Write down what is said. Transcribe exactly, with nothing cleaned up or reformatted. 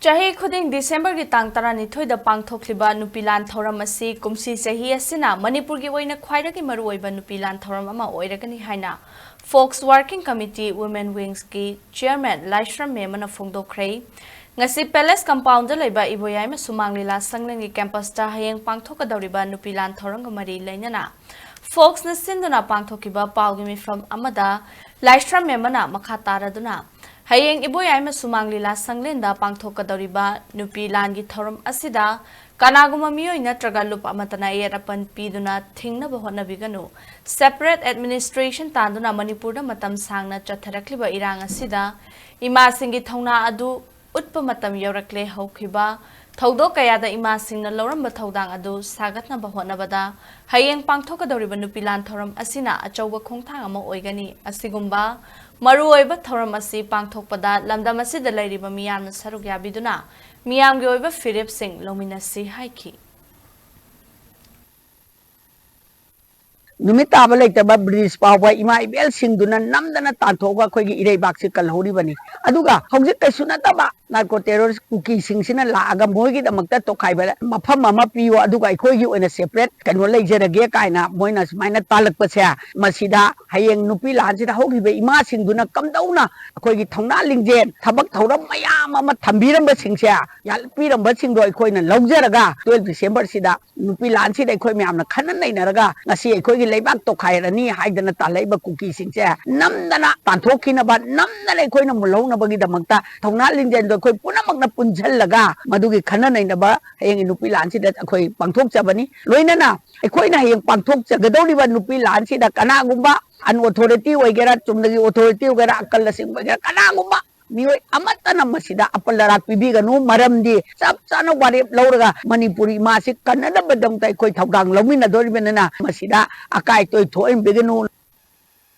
ꯆꯍꯤ ꯈꯨꯗꯤꯡ ꯗꯤꯁꯦꯝꯕꯔꯒꯤ ꯇꯥꯡ ꯇꯔꯥꯅꯤꯊꯣꯏꯗ ꯄꯥꯡꯊꯣꯛꯂꯤꯕ ꯅꯨꯄꯤ ꯂꯥꯟ ꯊꯧꯔꯝ ꯑꯁꯤ ꯀꯨꯝꯁꯤ ꯆꯍꯤ ꯑꯁꯤꯅ ꯃꯅꯤꯄꯨꯔꯒꯤ ꯑꯣꯏꯅ ꯈ꯭ꯋꯥꯏꯗꯒꯤ ꯃꯔꯨꯑꯣꯏꯕ ꯅꯨꯄꯤ ꯂꯥꯟ ꯊꯧꯔꯝ ꯑꯃ ꯑꯣꯏꯔꯒꯅꯤ ꯍꯥꯏꯅ Fox Working Committee Women Wingsꯀꯤ chairman ꯂꯥꯏꯁ꯭ꯔꯝ ꯃꯦꯝꯃꯅ ꯐꯣꯡꯗꯣꯛꯈ꯭ꯔꯦ꯫ ꯉꯁꯤ palace compoundꯗ ꯂꯩꯕ ꯏꯕꯣꯌꯥꯏꯃ ꯁꯨꯃꯥꯡ ꯂꯤꯂꯥ ꯁꯪꯂꯦꯟꯒꯤ campusꯇ ꯍꯌꯦꯡ ꯄꯥꯡꯊꯣꯛꯀꯗꯧꯔꯤꯕ ꯅꯨꯄꯤ ꯂꯥꯟ ꯊꯧꯔꯝꯒ ꯃꯔꯤ ꯂꯩꯅꯅ Foxꯅ ꯁꯤꯟꯗꯨꯅ ꯄꯥꯡꯊꯣꯛꯈꯤꯕ ꯄꯥꯎꯒꯤ ꯃꯤꯐꯝ ꯑꯃꯗ ꯂꯥꯏꯁ꯭ꯔꯝ ꯃꯦꯝꯃꯅ ꯃꯈꯥ ꯇꯥꯔꯗꯨꯅ, ꯍꯌꯦꯡ ꯏꯕꯣꯌꯥꯏꯃ ꯁꯨꯃꯥꯡ ꯂꯤꯂꯥ ꯁꯪꯂꯦꯟꯗ ꯄꯥꯡꯊꯣꯛꯀꯗꯧꯔꯤꯕ ꯅꯨꯄꯤ ꯂꯥꯟꯒꯤ ꯊꯧꯔꯝ ꯑꯁꯤꯗ ꯀꯅꯥꯒꯨꯝꯕ ꯃꯤꯑꯣꯏ ꯅꯠꯇ꯭ꯔꯒ ꯂꯨꯞ ꯑꯃꯠꯇꯅ ꯑꯌꯦꯠ ꯑꯄꯟ ꯄꯤꯗꯨꯅ ꯊꯤꯡꯅꯕ ꯍꯣꯠꯅꯕꯤꯒꯅꯨ꯫ Separate administration ꯇꯥꯟꯗꯨꯅ ꯃꯅꯤꯄꯨꯔꯗ ꯃꯇꯝ ꯁꯥꯡꯅ ꯆꯠꯊꯔꯛꯂꯤꯕ ꯏꯔꯥꯡ ꯑꯁꯤꯗ ꯏꯃꯥꯁꯤꯡꯒꯤ ꯊꯧꯅꯥ ꯑꯗꯨ ꯎꯠꯄ ꯃꯇꯝ ꯌꯧꯔꯛꯂꯦ꯫ ꯍꯧꯈꯤꯕ ꯊꯧꯗꯣꯛ ꯀꯌꯥꯗ ꯏꯃꯥꯁꯤꯡꯅ ꯂꯧꯔꯝꯕ ꯊꯧꯗꯥꯡ ꯑꯗꯨ ꯁꯥꯒꯠꯅꯕ ꯍꯣꯠꯅꯕꯗ ꯍꯌꯦꯡ ꯄꯥꯡꯊꯣꯛꯀꯗꯧꯔꯤꯕ ꯅꯨꯄꯤ ꯂꯥꯟ ꯊꯧꯔꯝ ꯑꯁꯤꯅ ꯑꯆꯧꯕ ꯈꯣꯡꯊꯥꯡ ꯑꯃ ꯑꯣꯏꯒꯅꯤ꯫ ꯑꯁꯤꯒꯨꯝꯕ ꯃꯔꯨꯑꯣꯏꯕ ꯊꯧꯔꯝ ꯑꯁꯤ ꯄꯥꯡꯊꯣꯛꯄꯗ ꯂꯝꯗꯝ ꯑꯁꯤꯗ ꯂꯩꯔꯤꯕ ꯃꯤꯌꯥꯝꯅ ꯁꯔꯨꯛ ꯌꯥꯕꯤꯗꯨꯅ ꯃꯤꯌꯥꯝꯒꯤ ꯑꯣꯏꯕ ꯐꯤꯔꯦꯞꯁꯤꯡ ꯂꯧꯃꯤꯟꯅꯁꯤ ꯍꯥꯏꯈꯤ꯫ ꯅꯨꯃꯤꯠ ꯇꯥꯕ ꯂꯩꯇꯕ ꯕ꯭ꯔꯤꯇꯤꯁ ꯐꯥꯎꯕ ꯏꯃꯥ ꯏꯕꯦꯜꯁꯤꯡꯗꯨꯅ ꯅꯝꯗꯅ ꯇꯥꯟꯊꯣꯛꯑꯒ ꯑꯩꯈꯣꯏꯒꯤ ꯏꯔꯩꯕꯥꯛꯁꯤ ꯀꯜꯍꯧꯔꯤꯕꯅꯤ꯫ ꯑꯗꯨꯒ ꯍꯧꯖꯤꯛ ꯀꯩꯁꯨ ꯅꯠꯇꯕ narco terrorist ꯀꯨꯀꯤꯁꯤꯡꯁꯤꯅ ꯂꯥꯛꯑꯒ ꯃꯣꯏꯒꯤꯗꯃꯛꯇ ꯇꯣꯈꯥꯏꯕ ꯃꯐꯝ ꯑꯃ ꯄꯤꯌꯣ, ꯑꯗꯨꯒ ꯑꯩꯈꯣꯏꯒꯤ ꯑꯣꯏꯅ separate ꯀꯩꯅꯣ ꯂꯩꯖꯔꯒꯦ ꯀꯥꯏꯅ ꯃꯣꯏꯅ ꯁꯨꯃꯥꯏꯅ ꯇꯥꯜꯂꯛꯄꯁꯦ, ꯃꯁꯤꯗ ꯍꯌꯦꯡ ꯅꯨꯄꯤ ꯂꯥꯟꯁꯤꯗ ꯍꯧꯈꯤꯕ ꯏꯃꯥꯁꯤꯡꯗꯨꯅ ꯀꯝꯗꯧꯅ ꯑꯩꯈꯣꯏꯒꯤ ꯊꯧꯅꯥ ꯂꯤꯡꯖꯦꯜ, ꯊꯕꯛ ꯊꯧꯔꯝ ꯃꯌꯥꯝ ꯑꯃ ꯊꯝꯕꯤꯔꯝꯕꯁꯤꯡꯁꯦ, ꯌꯥꯠꯄꯤꯔꯝꯕꯁꯤꯡꯗꯣ ꯑꯩꯈꯣꯏꯅ ꯂꯧꯖꯔꯒ twelve Decemberꯁꯤꯗ ꯅꯨꯄꯤ ꯂꯥꯟꯁꯤꯗ ꯑꯩꯈꯣꯏ ꯃꯌꯥꯝꯅ ꯈꯟꯅ ꯅꯩꯅꯔꯒ ꯉꯁꯤ ꯑꯩꯈꯣꯏꯒꯤ ꯂꯩꯕꯥꯛ ꯇꯣꯈꯥꯏꯔꯅꯤ ꯍꯥꯏꯗꯅ ꯇꯥꯜꯂꯛꯏꯕ ꯀꯨꯀꯤꯁꯤꯡꯁꯦ ꯅꯝꯗꯅ ꯇꯥꯟꯊꯣꯛꯈꯤꯅꯕ, ꯅꯝꯗꯅ ꯑꯩꯈꯣꯏꯅ ꯃꯨꯜꯍꯧꯅꯕꯒꯤꯗꯃꯛꯇ ꯊꯧꯅꯥ ꯂꯤꯡꯖꯦꯜꯗꯣ ꯑꯩꯈꯣꯏ ꯄꯨꯝꯅꯃꯛꯅ ꯄꯨꯟꯁꯤꯜꯂꯒ ꯃꯗꯨꯒꯤ ꯈꯟꯅ ꯅꯩꯅꯕ ꯍꯌꯦꯡꯒꯤ ꯅꯨꯄꯤ ꯂꯥꯟꯁꯤꯗ ꯑꯩꯈꯣꯏ ꯄꯥꯡꯊꯣꯛꯆꯕꯅꯤ꯫ ꯂꯣꯏꯅꯅ ꯑꯩꯈꯣꯏꯅ ꯍꯌꯦꯡ ꯄꯥꯡꯊꯣꯛꯆꯒꯗꯧꯔꯤꯕ ꯅꯨꯄꯤ ꯂꯥꯟꯁꯤꯗ ꯀꯅꯥꯒꯨꯝꯕ unauthority ꯑꯣꯏꯒꯦꯔꯥ, ꯆꯨꯝꯅꯒꯤ authority ꯑꯣꯏꯒꯦꯔꯥ, ꯑꯀꯜ ꯑꯁꯤꯡꯕ ꯑꯣꯏꯒꯦꯔꯥ, ꯀꯅꯥꯒꯨꯝꯕ ꯃꯤꯑꯣꯏ ꯑꯃꯠꯇꯅ ꯃꯁꯤꯗ ꯑꯄꯜ ꯑꯔꯥꯛ ꯄꯤꯕꯤꯒꯅꯨ꯫ ꯃꯔꯝꯗꯤ ꯆꯞ ꯆꯥꯅ ꯋꯥꯔꯦꯞ ꯂꯧꯔꯒ ꯃꯅꯤꯄꯨꯔꯤ ꯏꯃꯥꯁꯤ ꯀꯟꯅꯅꯕꯗꯃꯛꯇ ꯑꯩꯈꯣꯏ ꯊꯧꯗꯥꯡ ꯂꯧꯃꯤꯟꯅꯗꯣꯔꯤꯕꯅꯤꯅ ꯃꯁꯤꯗ ꯑꯀꯥꯏ ꯑꯇꯣꯏ ꯊꯣꯛꯍꯟꯕꯤꯒꯅꯨ꯫